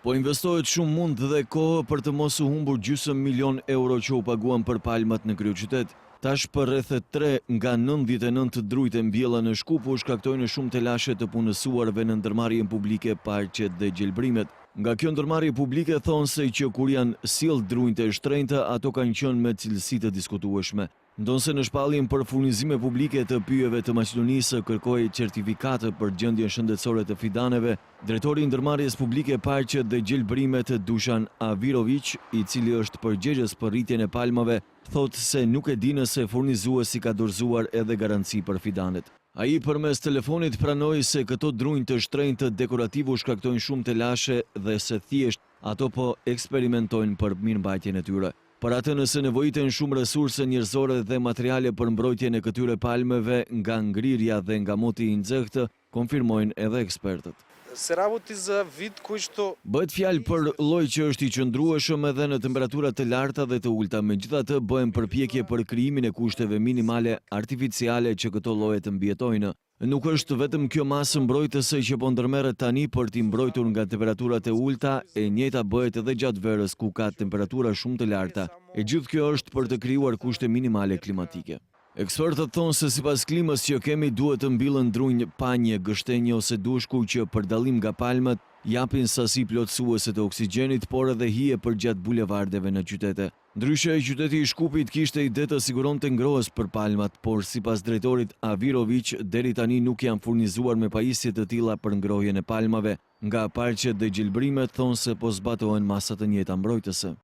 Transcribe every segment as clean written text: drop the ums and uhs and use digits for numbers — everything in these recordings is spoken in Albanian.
Po investohet shumë mund dhe kohë për të mos u humbur gjysëm milion euro që u paguan për palmat në kryeqytet. Tash për rreth 3 nga 99 drujt e mbjella në Shkup u shkaktojnë shumë telashe të punësuarve në ndërmarrjen publike Parqet dhe Gjelbrimet. Nga kjo ndërmarrje publike thonë se që kur janë sjell drunjtë e shtrenjtë, ato kanë qenë me cilësi të diskutueshme. Ndonëse në shpalljen për furnizime publike të pyjeve të Maqedonisë kërkohej certifikatë për gjendjen shëndetësore të fidaneve, drejtori i ndërmarrjes publike Parqet dhe Gjelbrimet Dushan Aviroviq, i cili është përgjegjës për rritjen e palmave, thotë se nuk e di nëse furnizuesi ka dorëzuar edhe garanci për fidanet. Ai përmes telefonit pranoi se këto drunj të shtrenjtë dekorativ u shkaktojnë shumë telashe dhe se thjesht ato po eksperimentojnë për mirëmbajtjen e tyre. Për atë nëse nevojiten shumë resurse njerëzore dhe materiale për mbrojtjen e këtyre palmeve nga ngrirja dhe nga moti i nxehtë, konfirmojnë edhe ekspertët. Se работи за вид кој што Bëhet fjalë për lloj që është i qëndrueshëm edhe në temperatura të larta dhe të ulta, megjithatë bëhen përpjekje për krijimin e kushteve minimale artificiale që këto lloje të mbijetojnë. Nuk është vetëm kjo masë mbrojtëse që po ndërmerret tani për t'i mbrojtur nga temperaturat e ulta, e njëjta bëhet edhe gjatë verës ku ka temperatura shumë të larta. E gjithë kjo është për të krijuar kushte minimale klimatike. Ekspertët thonë se sipas klimës që kemi duhet të mbillën drunj panje, gështenjë ose dushku që për dallim nga palmat japin sasi plotësuese të oksigjenit, por edhe hije përgjatë bulevardeve në qytete. Ndryshe, qyteti i Shkupit kishte ide të siguronte ngrohës për palmat, por sipas drejtorit Aviroviq, deri tani nuk janë furnizuar me pajisje të tilla për ngrohjen e palmave. Nga parqet dhe gjelbrimet thonë se po zbatohen masa të njëjta mbrojtëse.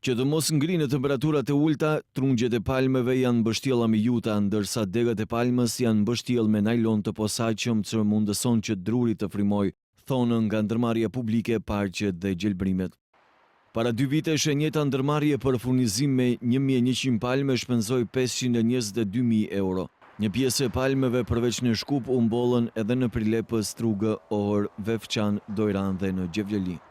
Që të mos ngrinë temperaturat e ulta, trungjet e palmeve janë mbështjella me juta, ndërsa degët e palmës janë mbështjellë me najlon të posaçëm që mundëson që druri të frymojë, thonë nga ndërmarrja publike Parqet dhe Gjelbrimet. Para dy vitesh e njëjta ndërmarrje për furnizim me 1100 palme shpenzoi 522.000 euro. Një pjesë e palmeve përveç në Shkup u mbollën edhe në Prilep, Strugë, Ohër, Vevçan, Dojran dhe në Gjevgjeli.